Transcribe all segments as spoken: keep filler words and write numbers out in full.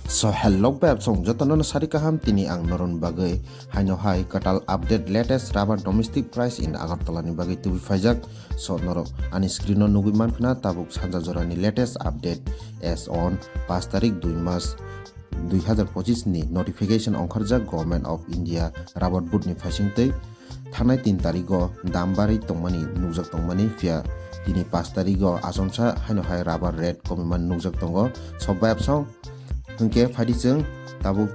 So hello beb song jotono no sari kaham, tini ang noroni bagwi haino hai kwtal update latest rubber domestic price in Agartala ni bagwi tubui phaijak. So norok ani screen no nugwi mankhna tabuk sanja jorani latest update as on paanch tarik dui mas dui hazar pochis ni notification ongkharjak Government of India rubber board ni phaisingtwi. Thanai tin tarigo dam barwi tongmani nukjak tongmani, phiya tini paanch tarigo achomsa haino hai rubber rate komimani nukjak tongo. So beb song hwnkhe phaidi chwng tabuk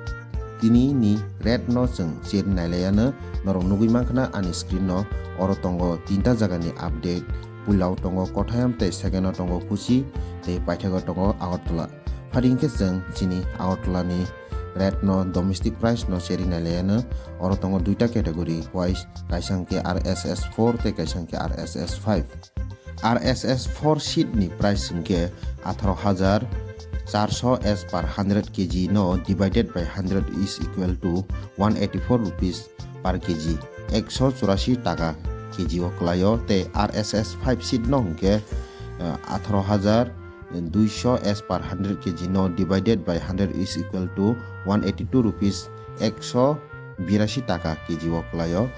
tini ni rate no chwng cheri nailaiano norok nugwi mankhna ani screen no. Oro tongo tinta jagani update, puilao tongo Kottayam tei second o tongo Kochi tei paithago tongo Agartala. Phaidi hwnkhe chwng chini Agartala ni rate no domestic price no cheri nailaiano. Oro tongo duita category wise, kaisa hwnkhe R S S four tei kaisa hwnkhe R S S five. R S S four sheet ni price hwnkhe atharo hazar charso as per hundred K G no divided by hundred is equal to one eighty four rupees per K G, ekso churasi taka K G o kwlaio, tei R S S five sheet no hwnkhe, eh, atharo hazar duiso as per hundred K G no divided by hundred is equal to one eighty two rupees, ekso birasi taka K G o kwlaio.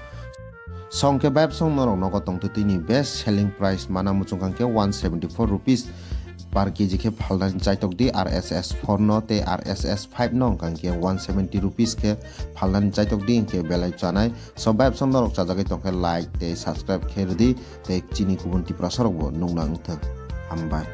Song khe beb song norok nogo tongtwtwini best selling price mana muchung kha khe one seventy four rupees per K G khe phalnani chaitok di R S S four no, tei R S S five no hwnkha khe one seventy rupees khe phalnani chaitok di, hwnkhe belai chanai. So beb song norok chajagwi tongkhe like tei subscribe khe rwdi, tei chini kubun Tiprasa rokbo nukna wngthok. Hambai.